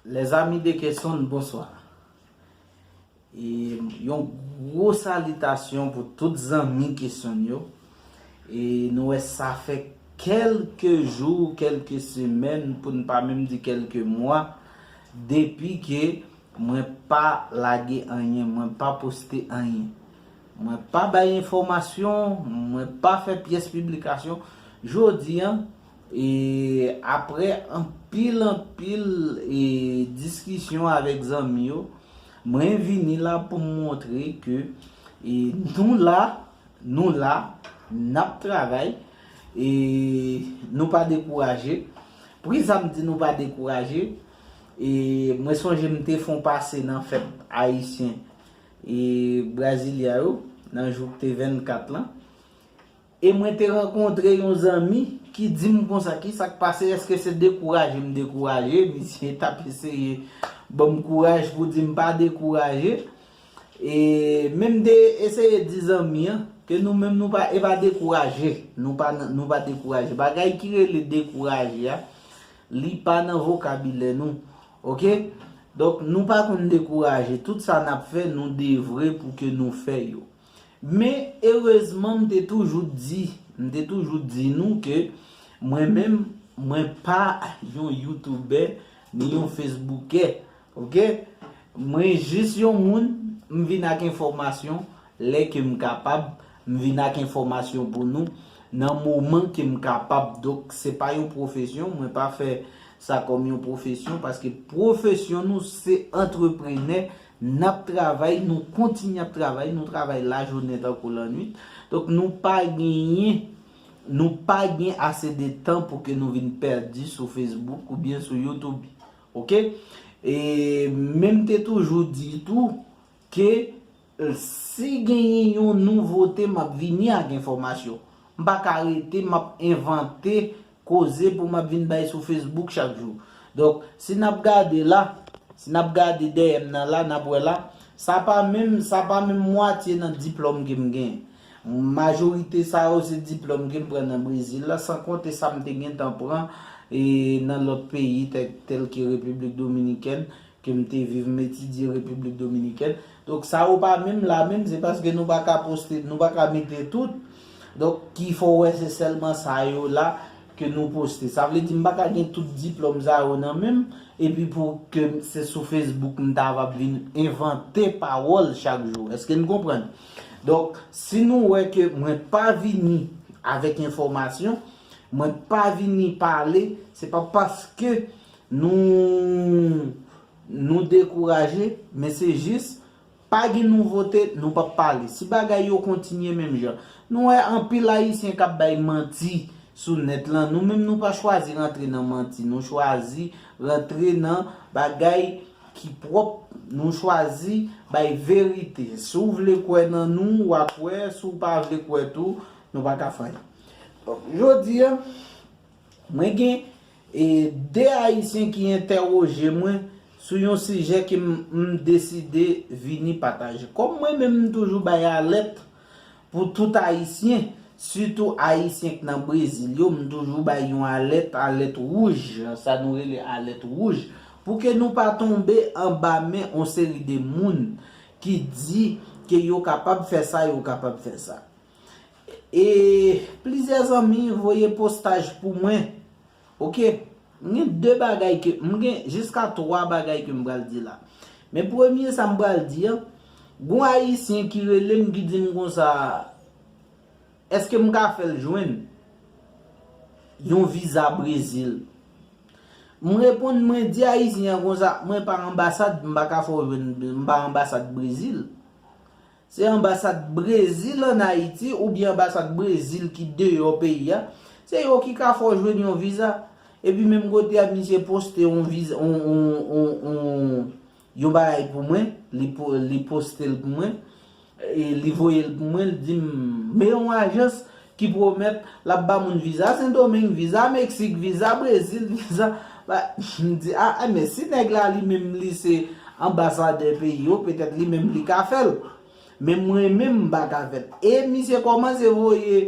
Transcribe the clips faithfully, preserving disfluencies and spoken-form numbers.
Les amis de Kesonn, bonswa. E yon gwo salitasyon pou tout zanmi Kesonn yo. E nou wè sa fè kèlke jou, kèlke semèn, pou n pa menm di kèlke mwa, depi ke mwen pa lage anyen, mwen pa poste anyen. Mwen pa bay enfòmasyon, mwen pa fè pyès piblikasyon. Jodi a, e apre anpil, anpil, e diskisyon avèk zanmi yo, mwen vini la pou m montre ke, e nou la, nou la, n ap travay, e nou pa dekouraje. Poukisa m di nou pa dekouraje? E mwen sonje m te fè yon pase nan fèt ayisyen e Brasilia yo, nan jou k te vennkat lan. E mwen te rankontre yon zanmi ki di m konsa, "Ki sa k pase? Èske se dekouraje m dekouraje?" Misye t ap eseye ban m kouraj pou di m pa dekouraje. E menm te eseye di zanmi an ke nou menm nou pa, e pa dekouraje. Nou pa, nou pa dekouraje. Bagay ki rele dekouraje a, li pa nan vokabilè nou. Oke? Donk, nou pa konn dekouraje. Tout sa n ap fè, nou devwe pou ke nou fè yo. Men, erezman, m te toujou di, m te toujou di nou ke mwen menm, mwen pa yon youtubè, ni yon facebookè. Oke? Mwen jis yon moun, m vin ak enfòmasyon lè ke m kapab, m vin ak enfòmasyon pou nou nan moman ke m kapab. Donk, se pa yon pwofesyon, mwen pa fè sa kòm yon pwofesyon, paske pwofesyon nou se antreprenè, n ap travay, nou kontinye ap travay, nou travay lajounen tankou lannwit. Donk, nou pa genyen, nou pa gen ase de tan pou ke nou vin pèdi sou Facebook oubyen sou YouTube. Oke? E menm te toujou di tou ke, e, si genyen yon nouvote, m ap vini ak enfòmasyon. M pa ka rete, m ap envante koze pou m ap vin bay sou Facebook chak jou. Donk, si n ap gade la, si n ap gade dèyè m nan la, n ap wè la, sa pa menm, sa pa menm mwatye nan diplòm ke m gen. Majorite sa yo se diplòm ke m pran nan Brezil la, san konte sa m te gentan pran, e, nan lòt peyi tè-, tèl ke Repiblik Dominikèn, ke m te viv, m etidye Repiblik Dominikèn. Donk, sa yo pa menm la menm, se paske nou pa ka poste, nou pa ka mete tout. Donk, ki fè w wè se sèlman sa yo la ke nou poste. Sa vle di, m pa ka gen tout diplòm sa yo nan men m, epi pou ke se sou Facebook m ta va vin envante pawòl chak jou. Èske n konprann? Donk, si nou wè ke mwen pa vini avèk enfòmasyon, mwen pa vini pale, se pa paske nou, nou dekouraje, men se jis, pa gen nouvote, nou p ap pale. Si bagay yo kontinye menm jan, nou wè anpil Ayisyen k ap bay manti sou nèt lan. Nou menm, nou pa chwazi rantre nan manti. Nou chwazi rantre nan bagay ki pwòp. Nou chwazi bay verite. Si w vle kwè nan nou, w a kwè. Si w pa vle kwè tou, nou pa ka fè anyen. Donk, jodi a, mwen gen, e, de Ayisyen ki entèwoje mwen sou yon sijè ke m, m deside vini pataje. Kòm mwen menm, m toujou bay alèt pou tout Ayisyen, sitou Ayisyen k nan Brezil yo, m toujou bay yon alèt, alèt wouj, sa nou rele alèt wouj, pou ke nou pa tonbe anba men yon seri de moun ki di ke yo kapab fè sa, yo kapab fè sa. E plizyè zanmi voye postaj pou mwen. Oke, m gen de bagay ke, m gen jiska twa bagay ke m pral di la. Men premye sa m pral di an, gon Ayisyen ki rele m, ki di m konsa, èske m ka fè l jwenn yon viza Brezil? M reponn, mwen di Ayisyen an konsa, mwen pa anbasad, m pa ka fè w jwenn, m pa anbasad Brezil. Se anbasad Brezil ann Ayiti oubyen anbasad Brezil ki deyò peyi a. Se yo ki ka fè w jwenn yon viza. Epi menm kote a, misye poste yon viza, yon, yon, yon, yon, yon bagay pou mwen. Li po-, li poste l pou mwen. E li voye l pou mwen, li di m, men yon ajans ki pwomèt l ap ba moun viza Sendomeng, viza Meksik, viza Brezil, viza, ba, m di, a, a, men si nèg la li menm li se anbasadè peyi yo, petèt li menm li ka fè l. Men mwen menm m pa ka fè l. E misye kòmanse voye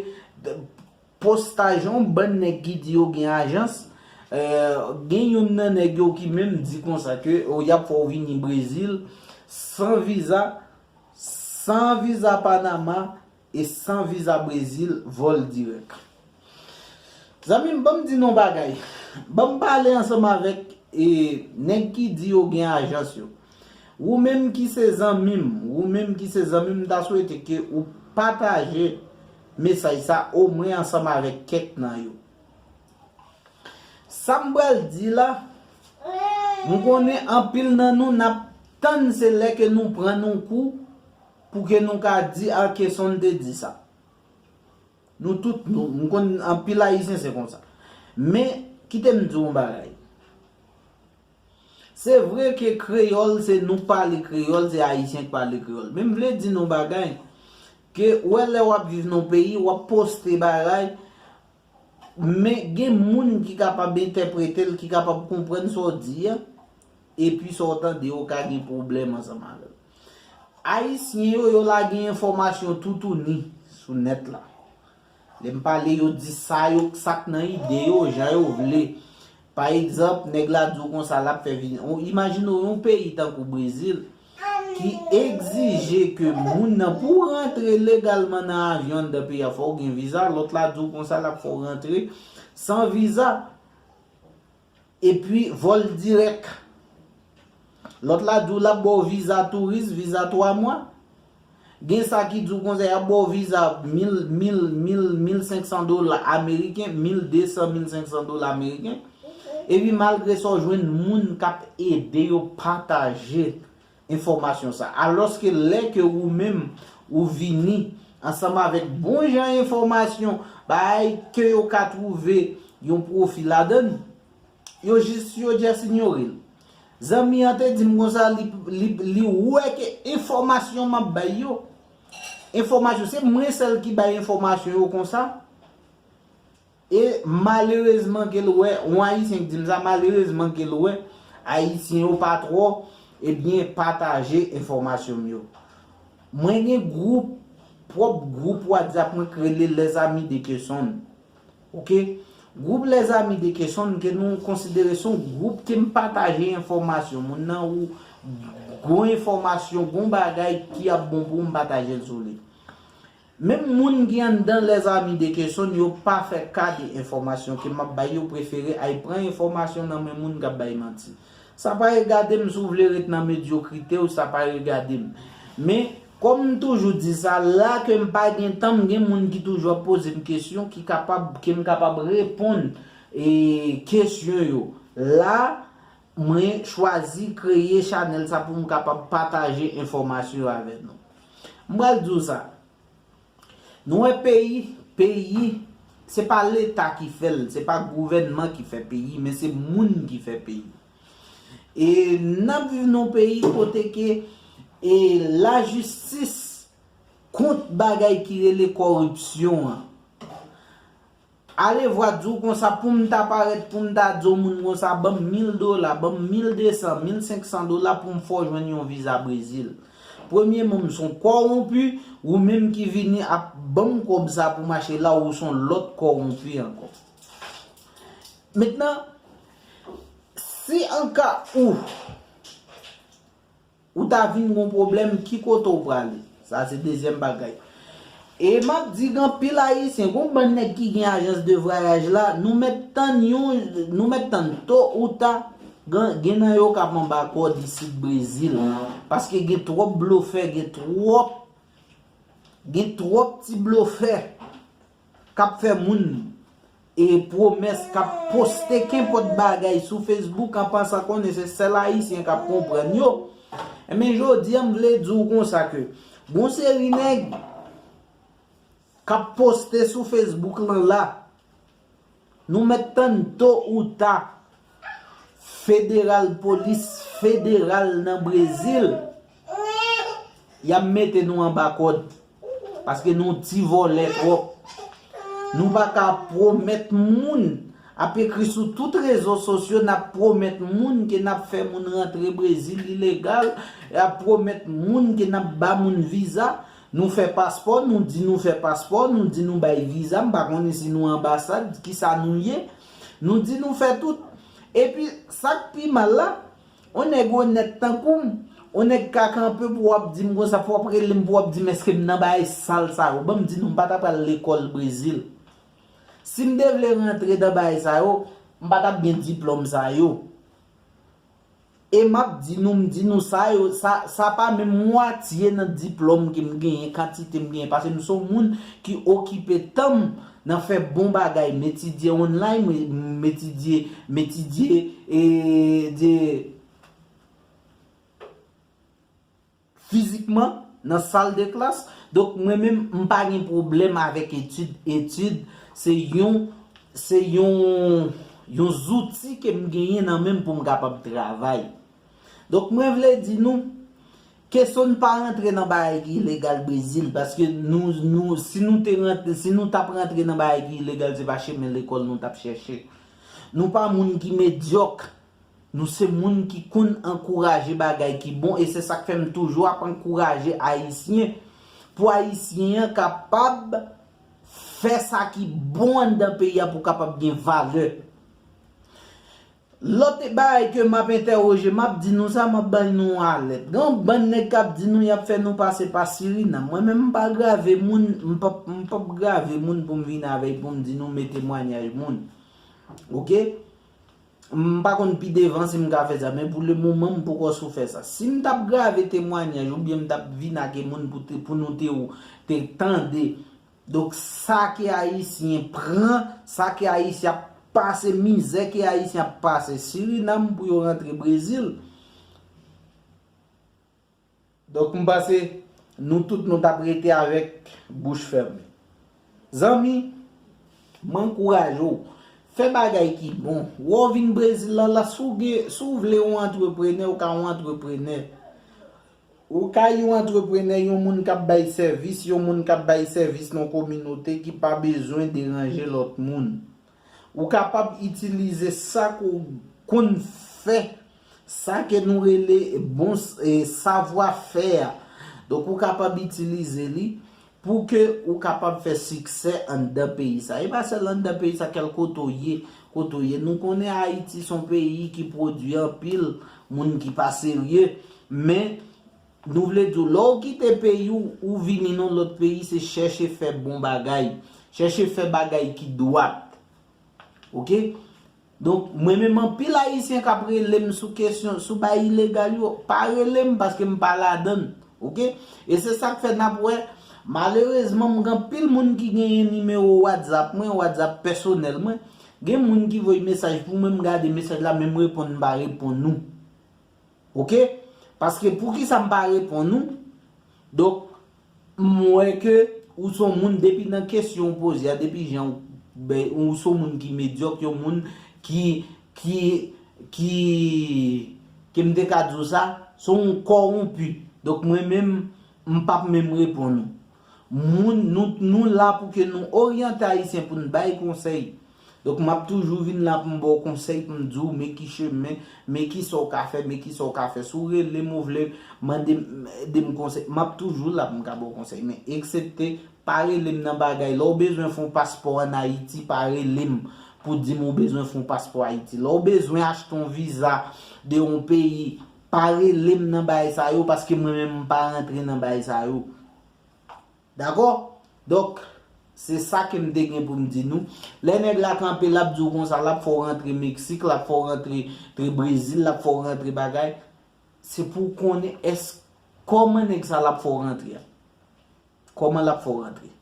postaj yon bann nèg ki di yo gen ajans, Gen youn nan nèg yo ki menm di konsa ke y ap fè w vini Brezil san viza, san viza Panama e san viza Brezil, vòl dirèk. Zanmi m, ban m di nou yon bagay. Ban m pale ansanm avèk e, nèg ki di yo gen ajans yo. Ou menm ki se zanmi m, ou menm ki se zanmi m, m ta swete ke ou pataje mesaj sa omwen ansanm avèk kèk nan yo. Sa m pral di la, m konnen anpil nan nou n ap tann se lè ke nou pran nou kou pou ke nou ka di a Kesonn te di sa. Nou tout, nou, m konn anpil Ayisyen se konsa. Men, kite m di w yon bagay. Se vre ke kreyòl, se nou k pale kreyòl, se Ayisyen k pale kreyòl. Men m vle di nou bagay, ke w wè lè w ap viv nan yon peyi, w ap poste bagay, men gen moun ki kapab entèprete l, ki kapab konprann sa w di a, epi sa w tande yo ka gen pwoblèm ansanm avè l. Ayisyen yo, yo lage enfòmasyon toutouni sou nèt la. Lè m pale, yo di sa yo, sa k nan ide yo, jan yo vle. Pa egzanp, nèg la di w konsa, l ap fè vini. Ou imajine w yon peyi tankou Brezil, ki egzije ke moun nan, pou w rantre legalman nan avyon anndan peyi a, fò w gen viza, lòt la di w konsa, l ap fè w rantre san viza. Epi vòl dirèk. Lòt la di w l ap ba w viza touris, viza twa mwa. Gen sa ki di w konsa, y ap ba w viza mil, mil, mil, mil senk san dola ameriken, mil de san, mil senk san dola ameriken. Epi malgre sa, w jwenn moun k ap ede yo pataje enfòmasyon sa. Alòske lè ke ou menm ou vini ansanm avèk bon jan enfòmasyon, bagay ke yo ka twouve yon pwofi ladan l, yo jis, yo just inyore l. Zanmi an te di m konsa, li, li, li wè ke enfòmasyon m ap bay yo, enfòmasyon, se mwen sèl ki bay enfòmasyon yo konsa. E malerezman ke l wè, yon Ayisyen k di m sa, malerezman ke l wè, Ayisyen yo pa twò, ebyen, pataje enfòmasyon m yo. Mwen gen gwoup, pwòp gwoup WhatsApp mwen k rele Les Amis de Kesonn. Oke? Gwoup Les Amis de Kesonn ke nou konsidere se yon gwoup ke m pataje enfòmasyon. Moun nan ou gon enfòmasyon, gon bagay ki ap bon pou ou, m pataje l sou li. Menm moun ki anndan Les Amis de Kesonn, yo pa fè ka de enfòmasyon ke m ap bay, yo prefere al pran enfòmasyon nan men moun k ap bay manti. Sa pa regade m, si w vle ret nan medyokrite w, sa pa regade m. Men, kòm m toujou di sa, la ke m pa gen tan, m gen moun ki toujou ap poze m kesyon, ki kapab, ke m kapab reponn e kesyon yo. La, mwen chwazi kreye chanèl sa pou m kapab pataje enfòmasyon yo avè nou. M pral di w sa. Nou wè peyi, peyi, se pa Leta ki fè l, se pa gouvènman ki fè peyi, men se moun ki fè peyi. E n ap viv nan yon peyi kote ke e lajistis kont bagay ki rele kòripsyon an. Alevwa di w konsa, pou m ta parèt, pou m ta di yon moun konsa, ban m mil dola, ban m mil de san, mil senk san dola pou m fè w jwenn yon viza Brezil. Premyeman, m se yon kòwonpi, ou menm ki vini ap ban m kòb sa pou m achte la, ou se yon lòt kòwonpi ankò. Mentnan, si an ka ou, ou ta vin gon pwoblèm, ki kote w prale? Sa se dezyèm bagay. E m ap di gen anpil Ayisyen, gon bann nèg ki gen ajans de vwayaj la, nou mèt tann yon, nou mèt tann to ou ta, gen, gen nan yo k ap anba kòd isit Brezil. Paske gen twòp blofè, gen twòp, gen twòp ti blofè k ap fè moun e pwomès, k ap poste kenpòt bagay sou Facebook an pansan konnen se sèl Ayisyen k ap konprann yo. Enben, jodi a, m vle di w konsa ke gon seri nèg k ap poste sou Facebook lan la, nou mèt tann to ou ta, federal, polis federal nan Brezil, y ap mete nou anba kòd. Paske nou ti vòlè twòp. Nou pa ka pwomèt moun, ap ekri sou tout rezo sosyo, n ap pwomèt moun ke n ap fè moun rantre Brezil ilegal, ap pwomèt moun ke n ap ba moun viza. Nou fè paspò, nou di nou fè paspò, nou di nou bay viza, m pa konnen si nou anbasad, kisa nou ye. Nou di nou fè tout. Epi, sa k pi mal la, yon nèg onèt tankou m, yon nèg ka kanpe pou w ap di m konsa, pou w ap rele m, pou w ap di m èske m nan bagay sal sa yo. Ban m di nou, m pa ta pral lekòl Brezil. Si m te vle rantre nan bagay sa yo, m pa t ap gen diplòm sa yo. E m ap di nou, m di nou sa yo, sa, sa pa menm mwatye nan diplòm ke m genyen, kantite m genyen, paske m se yon moun ki okipe tan m nan fè bon bagay, m etidye online, m, m etidye, m etidye, e, de, fizikman nan sal de klas. Donk, mwen menm, m pa gen pwoblèm avèk etid. Etid, se yon, se yon, yon zouti ke m genyen nan men m pou m kapab travay. Donk, mwen vle di nou, kesyon n pa rantre nan bagay ki ilegal Brezil, paske nou, nou, si nou te rantre, si nou t ap rantre nan bagay ki ilegal, se pa chemen lekòl nou t ap chèche. Nou pa moun ki medyòk. Nou se moun ki konn ankouraje bagay ki bon, e se sa k fè m toujou ap ankouraje Ayisyen, pou Ayisyen an kapab fè sa ki bon anndan peyi a pou kapab gen valè. Lòt bagay ke m ap entèwoje, m ap di nou sa, m ap bay nou alèt. Gen yon bann nèg k ap di nou y ap fè nou pase pa Sirinam. Mwen menm, m pa grave moun, m p ap, m p ap grave moun pou m vin avè l, pou m di nou men temwanyaj moun. Oke? M pa konn pi devan si m ka fè sa, men pou le moman, m poko sou fè sa. Si m t ap grave temwanyaj oubyen m t ap vin ak moun pou te, pou nou te, te tande, donk, sa ke Ayisyen pran, sa ke Ayisyen ap pase, mizè ke Ayisyen ap pase Sirinam pou yo rantre Brezil, donk, m panse nou tout nou t ap rete avèk bouch fèmen. Zanmi, m ankouraje w. Fè bagay ki bon. Wè w vin Brezil la, la, si w gen, si w vle yon antreprenè, ou ka yon antreprenè. Ou ka yon antreprenè, yon moun k ap bay sèvis, yon moun k ap bay sèvis nan yon kominote ki pa bezwen deranje lòt moun. Ou kapab itilize sa ke w konn fè, sa ke nou rele bon, e, savwa fè a. Donk, ou kapab itilize li pou ke ou kapab fè siksè anndan peyi sa. E pa sèl anndan peyi sa, kèl kote w ye, kote w ye. Nou konnen Ayiti se yon peyi ki pwodui anpil moun ki pa serye, men nou vle di w, lè w kite peyi w, ou vini nan lòt peyi, se chèche fè bon bagay. Chèche fè bagay ki dwat. Oke? Donk, mwen menm, anpil Ayisyen k ap rele m sou kesyon, sou bay ilegal yo, pa rele m paske m pa ladan l. Oke? E se sa k fè n ap wè, malerezman, m gen anpil moun ki genyen nimewo WhatsApp mwen, WhatsApp pèsonèl mwen. Gen moun ki voye mesaj pou mwen, m gade mesaj la, men m reponn, m pa reponn ou. Oke? Paske poukisa m pa reponn ou? Donk, m wè ke ou se yon moun, depi nan kesyon w poze a, depi jan w, ben, ou se yon moun ki medyòk, yon moun ki, ki, ki, ke m te ka di w sa, se yon kòwonpi. Donk, mwen menm, m p ap menm reponn ou. Moun, nou, nou la pou ke nou oryante Ayisyen, pou n bay konsèy. Donk, m ap toujou vin la pou m ba w konsèy, pou m di w, men ki chemen, men ki sa w ka fè, men ki sa w ka fè. Si w rele m, ou vle mande m, de m konsèy, m ap toujou la pou m ka ba w konsèy. Men, eksepte, pa rele m nan bagay. Lè w bezwen fè yon paspò ann Ayiti, pa rele m pou di m ou bezwen fè yon paspò Ayiti. Lè w bezwen achte yon viza de yon peyi, pa rele m nan bagay sa yo, paske mwen menm, m pa rantre nan bagay sa yo. Dakò? Donk, se sa ke m te gen pou m di nou. Lè nèg la kanpe, l ap di w konsa, l ap fè w rantre Meksik, l ap fè w rantre, rantre Brezil, l ap fè w rantre bagay. Se pou w konnen èske, kòman nèg sa l ap fè w rantre a. Kòman l ap fè w rantre.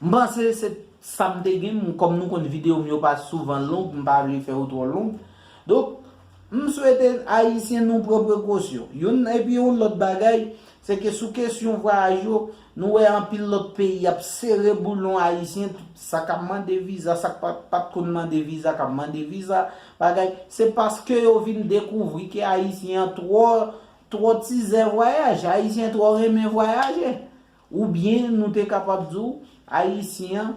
M panse se sa m te gen, m, kòm nou konn videyo m yo pa souvan long, m pa vle fè yo twò long. Donk, m swete Ayisyen nou pran prekosyon. Youn, epi yon lòt bagay, se ke sou kesyon vwayaj yo, nou wè anpil lòt peyi ap sere boulon Ayisyen, tout sa k ap mande viza, sa k pa, pa t konn mande viza, k ap mande viza, bagay. Se paske yo vin dekouvri ke Ayisyen an twò, twò tizè vwayaj, Ayisyen twò renmen vwayaje. Oubyen nou te kapab di w, Ayisyen an,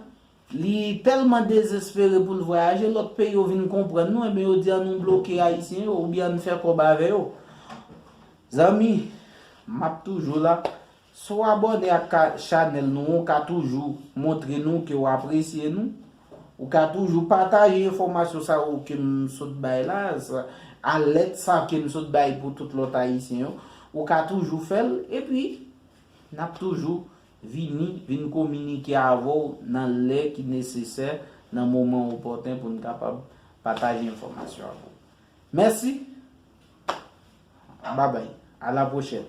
li tèlman dezespere pou l vwayaje, lòt peyi yo vin konprann nou, enben yo di ann nou bloke Ayisyen yo, oubyen ann fè kòb avè yo. Zanmi, m ap toujou la. Si w abòne ak ka-, chanèl nou an, w ka toujou montre nou ke w apresye nou. Ou ka toujou pataje enfòmasyon sa yo ke m sot bay la, sa, alèt sa ke m sot bay pou tout lòt Ayisyen yo. Ou ka toujou fè l, epi n ap toujou vini, vin kominike avè w nan lè ki nesesè, nan moman opòten pou n kapab pataje enfòmasyon avè w. Mèsi. Babay. A la pwochèn.